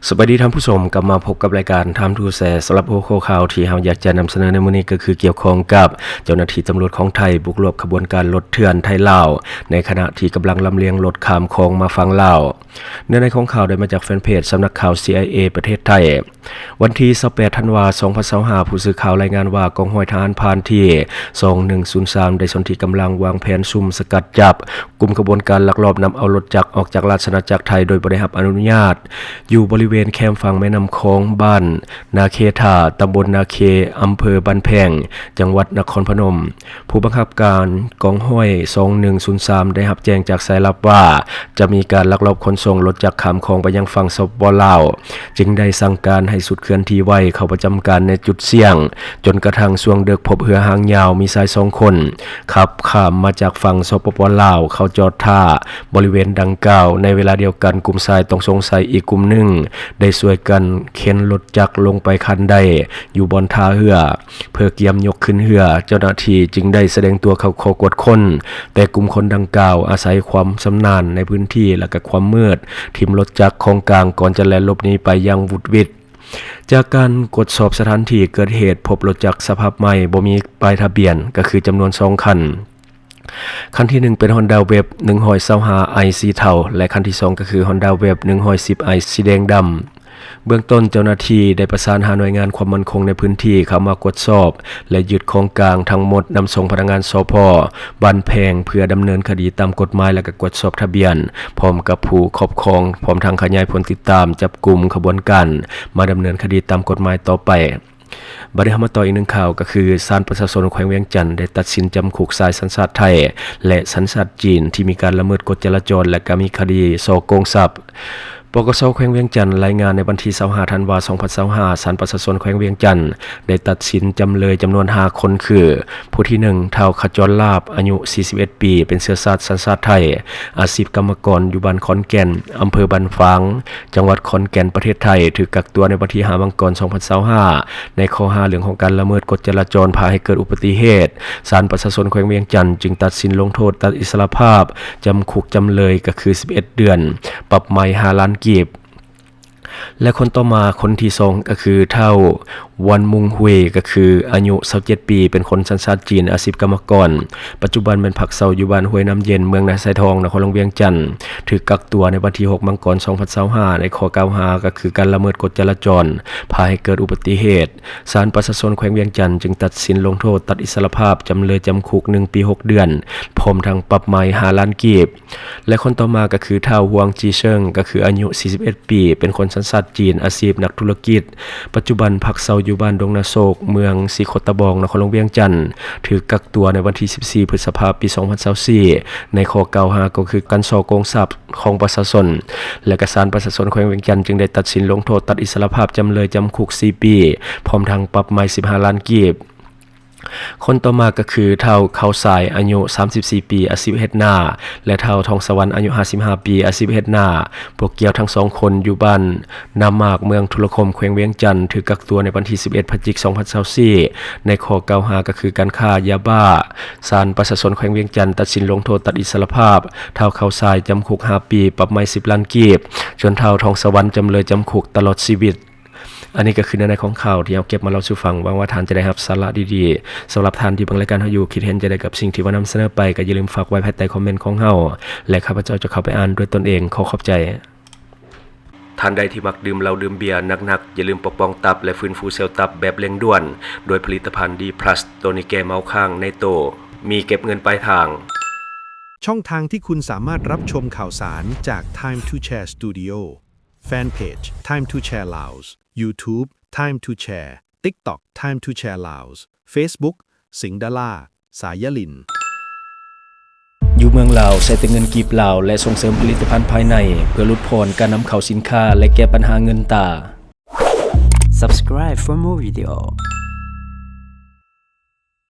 ສະບາຍດີທ່ານຜູ້ຊົມ, ກັບມາພົບກັບລາຍການ Time to Share. ສຳລັບຫົວຂໍ້ຂ່າວທີ່ເຮົາຢາກຈະນຳສະເໜີໃນມື້ນີ້ ກໍຄືກ່ຽວຂ້ອງກັບເຈົ້າໜ້າທີ່ຕຳຫຼວດຂອງໄທບຸກລວບຂະບວນການລົດເຖື່ອນໄທລາວ, ໃນຂະນະທີ່ກຳລັງລຳລຽງລົດຂ້າມຂອງມາຝັ່ງລາວ. ເນື້ອໃນຂອງຂ່າວໄດ້ມາຈາກແຟນເພຈສຳນັກຂ່າວ ຊີໄອເອ ປະເທດໄທ. ວັນທີຊາວແປດ ທັນວາ ສອງພັນຊາວຫ້າ ຜູ້ສື່ຂ່າວລາຍງານວ່າ ກອງຮ້ອຍທະຫານພານທີ ສອງໜຶ່ງສູນສາມ ໄດ້ສົນທິກຳລັງວາງແຜນຊຸມສະກັດຈັບ ກຸ່ມຂະບວນການລັກລອບນຳເອົາລົດຈັກອອກຈາກລາຊະອານາຈັກໄທໂດຍບໍ່ໄດ້ຮັບອະນຸຍາດ ຢູ່ບໍລິເວນແຄມຝັ່ງແມ່ນ້ຳຂອງ ບ້ານນາເຄທາ ຕຳບົນນາເຄ ອຳເພີບ້ານແພງ ຈັງຫວັດນະຄອນພະນົມ. ຜູ້ບັງຄັບການກອງຮ້ອຍ ສອງໜຶ່ງສູນສາມ ໄດ້ຮັບແຈ້ງຈາກສາຍລັບວ່າ ຈະມີການລັກລອບຂົນສົ່ງລົດຈັກຂ້າມຂອງໄປຍັງຝັ່ງ ສປປ ລາວ, ຈຶ່ງໄດ້ສັ່ງການໃຫ້ຊຸດເຄື່ອນທີ່ໄວເຂົ້າປະຈຳການໃນຈຸດສ່ຽງ, ຈົນກະທັ່ງຊ່ວງເດິກພົບເຮືອຫາງຍາວມີຊາຍສອງຄົນ ຂັບຂ້າມມາຈາກຝັ່ງ ສປປ ລາວ ເຂົ້າຈອດທ່າບໍລິເວນດັ່ງກ່າວ. ໃນເວລາດຽວກັນ, ກຸ່ມຊາຍຕ້ອງສົງໄສອີກກຸ່ມໜຶ່ງ ໄດ້ຊ່ວຍກັນເຂັນລົດຈັກລົງໄປຄັນໄດຢູ່ບ່ອນທ່າເຮືອ ເພື່ອກຽມຍົກຂຶ້ນເຮືອ. ເຈົ້າໜ້າທີ່ຈຶ່ງໄດ້ສະແດງຕົວເຂົ້າຂໍກວດຄົ້ນ, ແຕ່ກຸ່ມຄົນດັ່ງກ່າວອາໄສຄວາມຊຳນານໃນພື້ນທີ່ ແລະ ກະຄວາມມືດ ຖິ້ມລົດຈັກຂອງກາງ ກ່ອນຈະແລ່ນຫຼົບໜີໄປຢ່າງຫວຸດຫວິດ. ຈາກການກວດສອບສະຖານທີ່ເກີດເຫດ, ພົບລົດຈັກສະພາບໃໝ່ບໍ່ມີປ້າຍທະບຽນ ກໍຄືຈຳນວນສອງຄັນ. ຄັນທີໜຶ່ງເປັນ Honda Wave ໜຶ່ງຮ້ອຍຊາວຫ້າ i ສີເທົາ ແລະ ຄັນທີສອງກໍຄື Honda Wave ໜຶ່ງຮ້ອຍສິບ i ສີແດງດຳ. ເບື້ອງຕົ້ນເຈົ້າໜ້າທີ່ໄດ້ປະສານຫາໜ່ວຍງານຄວາມໝັ້ນຄົງໃນພື້ນທີ່ເຂົ້າມາກວດສອບ ແລະ ຍຶດຂອງກາງທັງໝົດນຳສົ່ງພະນັກງານ ສພ ບ້ານແພງ ເພື່ອດຳເນີນຄະດີຕາມກົດໝາຍ ແລະ ກະກວດສອບທະບຽນ ພ້ອມກັບຜູ້ຄອບຄອງ, ພ້ອມທັງຂະຫຍາຍຜົນຕິດຕາມຈັບກຸ່ມຂະບວນການມາດຳເນີນຄະດີຕາມກົດໝາຍຕໍ່ໄປ. ບັດນີ້ເຮົາມາຕໍ່ອີກໜຶ່ງຂ່າວ ກໍຄືສານປະຊາຊົນແຂວງວຽງຈັນໄດ້ຕັດສິນຈຳຄຸກຊາຍສັນຊາດໄທ ແລະ ສັນຊາດຈີນ ທີ່ມີການລະເມີດກົດຈະລາຈອນ ແລະ ກະມີຄະດີສໍ້ໂກງຊັບ. ປກສ ແຂວງວຽງຈັນລາຍງານໃນວັນທີຊາວຫ້າ ທັນວາ ສອງພັນຊາວຫ້າ ສານປະຊາຊົນແຂວງວຽງຈັນໄດ້ຕັດສິນຈຳເລີຍຈຳນວນຫ້າຄົນ ຄື ຜູ້ທີໜຶ່ງ ທ້າວ ຂະຈອນລາບ ອາຍຸສີ່ສິບເອັດປີ ເປັນເຊື້ອຊາດສັນຊາດໄທ, ອາຊີບກຳມະກອນ ຢູ່ບ້ານຂອນແກ່ນ ອຳເພີບ້ານຝາງ ຈັງຫວັດຂອນແກ່ນ ປະເທດໄທ, ຖືກກັກຕົວໃນວັນທີຫ້າ ມັງກອນ ສອງພັນຊາວຫ້າ ໃນຂໍ້ຫາເລື່ອງຂອງການລະເມີດກົດຈະລາຈອນ ພາໃຫ້ເກີດອຸບັດຕິເຫດ. ສານປະຊາຊົນແຂວງວຽງຈັນຈຶ່ງຕັດສິນລົງໂທດຕັດອິດສະລະພາບ ຈຳຄຸກຈຳເລີຍກໍຄືສິບເອັດເດືອນ, ປັບໃໝຫ້າລ້ານກີບ ແລະ ຄົນຕໍ່ມາ ຄົນທີສອງ ກໍຄືທ້າວ ວັນມຸງຫຸຍ ກໍຄືອາຍຸຊາວເຈັດປີ ເປັນຄົນສັນຊາດຈີນ, ອາຊີບກຳມະກອນ, ປັດຈຸບັນແມ່ນພັກເຊົາຢູ່ບ້ານຫ້ວຍນ້ຳເຢັນ ເມືອງນາຊາຍທອງ ນະຄອນຫຼວງວຽງຈັນ, ຖືກກັກຕົວໃນວັນທີຫົກ ມັງກອນ ສອງພັນຊາວຫ້າ ໃນຂໍ້ກ່າວຫາກໍຄືການລະເມີດກົດຈະລາຈອນ ພາໃຫ້ເກີດອຸບັດຕິເຫດ. ສານປະຊາຊົນແຂວງວຽງຈັນຈຶ່ງຕັດສິນລົງໂທດຕັດອິດສະລະພາບຈຳເລີຍຈຳຄຸກໜຶ່ງປີຫົກເດືອນ ພ້ອມທັງປັບໃໝຫ້າລ້ານກີບ. ແລະ ຄົນຕໍ່ມາກໍຄືທ້າວ ຫວງ ຈີເຊິງ ກໍຄືອາຍຸສີ່ສິບເອັດປີ ເປັນຄົນສັນຊາດຈີນ, ອາຊີບນັກທຸລະກິດ, ປັດຈຸບັນພັກເຊົາຢູ່ບ້ານດົງນາໂຊກ ເມືອງສີໂຄດຕະບອງ ນະຄອນຫຼວງວຽງຈັນ, ຖືກກັກຕົວໃນວັນທີສິບສີ່ ພຶດສະພາ ປີສອງພັນຊາວສີ່ ໃນຂໍ້ກ່າວຫາກໍຄືການສໍ້ໂກງຊັບຂອງປະຊາຊົນ ແລະ ກະສານປະຊາຊົນແຂວງວຽງຈັນຈຶ່ງໄດ້ຕັດສິນລົງໂທດຕັດອິດສະລະພາບຈຳເລີຍຈຳຄຸກສີ່ປີ ພ້ອມທັງປັບໃໝສິບຫ້າລ້ານກີບ. ຄົນຕໍ່ມາກໍຄືທ້າວ ເຂົ້າສາຍ ອາຍຸສາມສິບສີ່ປີ ອາຊີບເຮັດນາ ແລະ ທ້າວ ທອງສະຫວັນ ອາຍຸຫ້າສິບຫ້າປີ ອາຊີບເຮັດນາ. ພວກກ່ຽວທັງສອງຄົນຢູ່ບ້ານນາໝາກ ເມືອງທຸລະຄົມ ແຂວງວຽງຈັນ ຖືກກັກຕົວໃນວັນທີສິບເອັດ ພະຈິກ ສອງພັນຊາວສີ່ ໃນຂໍ້ກ່າວຫາກໍຄືການຄ້າຢາບ້າ. ສານປະຊາຊົນແຂວງວຽງຈັນຕັດສິນລົງໂທດຕັດອິດສະລະພາບທ້າວ ເຂົ້າສາຍ ຈຳຄຸກຫ້າປີ ປັບໃໝສິບລ້ານກີບ, ສ່ວນທ້າວ ທອງສະຫວັນ ຈຳເລີຍຈຳຄຸກຕະຫຼອດຊີວິດ. ອັນນີ້ກໍຄືເນື້ອໃນຂອງຂ່າວທີ່ເຮົາເກັບມາເລົ່າສູ່ຟັງ. ຫວັງວ່າທ່ານຈະໄດ້ຮັບສາລະດີໆ. ສຳລັບທ່ານທີ່ເບິ່ງລາຍການເຮົາຢູ່, ຄິດເຫັນຈັ່ງໃດກັບສິ່ງທີ່ວ່ານຳສະເໜີໄປ, ກໍຢ່າລືມຝາກໄວ້ພາຍໃຕ້ຄອມເມັນຂອງເຮົາ ແລະ ຂ້າພະເຈົ້າຈະເຂົ້າໄປອ່ານດ້ວຍຕົນເອງ. ຂໍຂອບໃຈ. ທ່ານໃດທີ່ມັກດື່ມເຫຼົ້າດື່ມເບຍໜັກໆ, ຢ່າລືມປົກປ້ອງຕັບ ແລະ ຟື້ນຟູເຊວຕັບແບບເລັ່ງດ່ວນ ດ້ວຍຜະລິດຕະພັນ D plus ໂຕນີ້ແກ້ເມົາຄ້າງໃນໂຕ, ມີເກັບເງິນປາຍທາງ. ช่องทางที่คุณสามารถรับชมข่าวสารจาก Time to Share Studio Fanpage Time to Share Laos YouTube Time to Share TikTok Time to Share Laos Facebook สิงห์ดารา สายยลิน ຢູ່ເມືອງລາວໃຊ້ແຕ່ເງິນກີບລາວ ແລະ ສົ່ງເສີມຜະລິດຕະພັນພາຍໃນ ເພື່ອຫຼຸດຜ່ອນການນຳເຂົ້າສິນຄ້າ ແລະ ແກ້ບັນຫາເງິນຕາ. Subscribe for more video.